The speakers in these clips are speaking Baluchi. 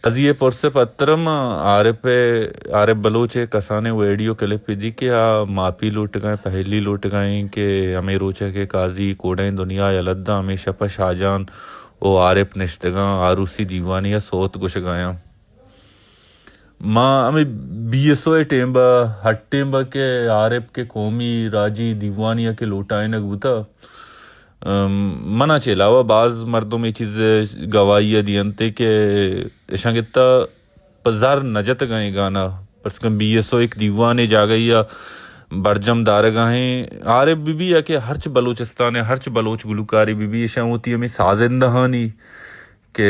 قاضی ءِ پرس ءِ پتر ءَ ما عارف ءِ، عارف بلوچ ءِ کسانیں ویڈیو کلپے دی کہ آ معافی لوٹگائیں، پہلی لوٹگائیں کہ ہمے روچ ءَ کہ قاضی کوڑیں دنیا یلہ داں، ہمے شپ ءَ شاہجان و عارف نشتگاں آروسی دیوانی ءَ سوت گوشگایاں۔ ما ہمے بی ایس او ءِ ٹیم ءَ، ہر ٹیم ءَ کہ عارف کہ قومی راجی دیوانی ءَ کہ لوٹائینگ بوتا، ام، منا چہ علاوہ باز مردم اے چیز ءِ گواہی ءَ دینت کہ اشاں گتا پہ زر نہ جتگاں اے گانا۔ پرس کن بی ایس او یک دیوانے جاگہی ءَ برجم دارگاہیں۔ عارف بی بی یا کہ ہرچ بلوچستان ءِ ہرچ بلوچ گلوکارے بی بی، اشاں وتی ہمے سازندہانی کہ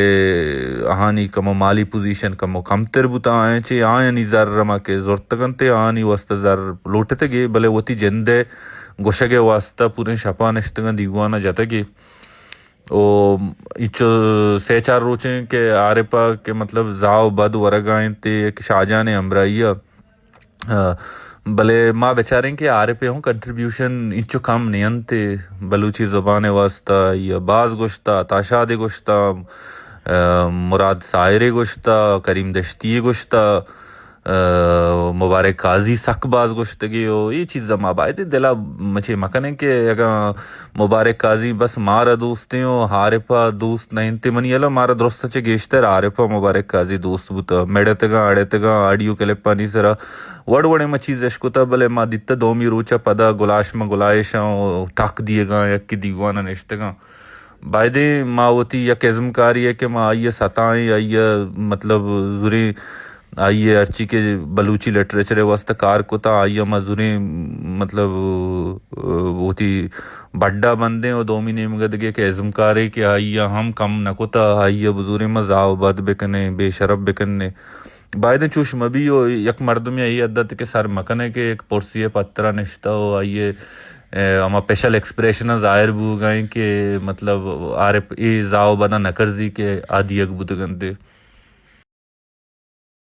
آہانی کمو مالی پوزیشن کمو کمتر بوتا، آیاں چہ آیانی زر ہما کہ زرتگنت، آہانی واستہ زر لوٹتگے، بلے وتی جند ءِ گوشگ ءِ واستہ پوریں شپاں نشتگاں دیوان ءَ جتگے۔ او اینچو سے چار روچیں کہ عارف ءَ کہ مطلب زاہ و بد ورگا انت، یک شاہجان ءِ ہمراہی ءَ۔ آ، بلے ما بچاریں کہ عارف ءِ ہوں کنٹریبیوشن اینچو کم نہ انت بلوچی زبان ءِ واستہ۔ آئی ءَ باز گوشتا، عطا شاد ءَ گوشتا، آ، مراد ساحر ءَ گوشتا، کریم دشتی ءَ گوشتا، آ، مبارک قاضی سک باز گوشتگی و اے چیز ما باید دل ءَ مچے مکنیں کہ اگاں مبارک قاضی بس مارا دوستیں و عارف ءَ دوست نہ انت، منی ہیال ءَ مارا درست چہ گیشتر عارف ءَ مبارک قاضی دوست بوتا۔ مڑتگاں، اڑتگاں، آڈیو کلپانی سرا وڑ وڑیں ما چیز اشکتا، بلے ما دیتا دومی روچ ءَ پدا گلاش ما گلائشاں و ٹک دیگاں، یکے دیوان ءَ نشتگاں۔ بایدیں ما وتی یک ازمکاری ءَ کہ ما آئی ءَ ستائیں، آئی ءَ مطلب زوریں، آئی ءَ ہرچی کہ بلوچی لٹریچر ءِ واستہ کار کتا، آئی ءَ ما زوریں مطلب وتی بڈا بندیں و دومی نیمگ ءَ دگہ کہ ازمکارے کہ آئی ءَ ہم کم نہ کتا، آئی ءَ بزوریں ما زاہ و بد بکنیں، بے شرپ بکنیں۔ بایدیں چوش مہ بی و یک مردمے ءَ اے حد ءَ کہ سر مہ کنے کہ یک پرسی ءِ پترا نشتہ و آئی ءِ، اے، ہما پشل ایکسپریشن ءَ ظاہر بوگا ایں کہ مطلب عارف اے زاہ و بداں نہ کرزی کہ آ دیگ بوتگ انت۔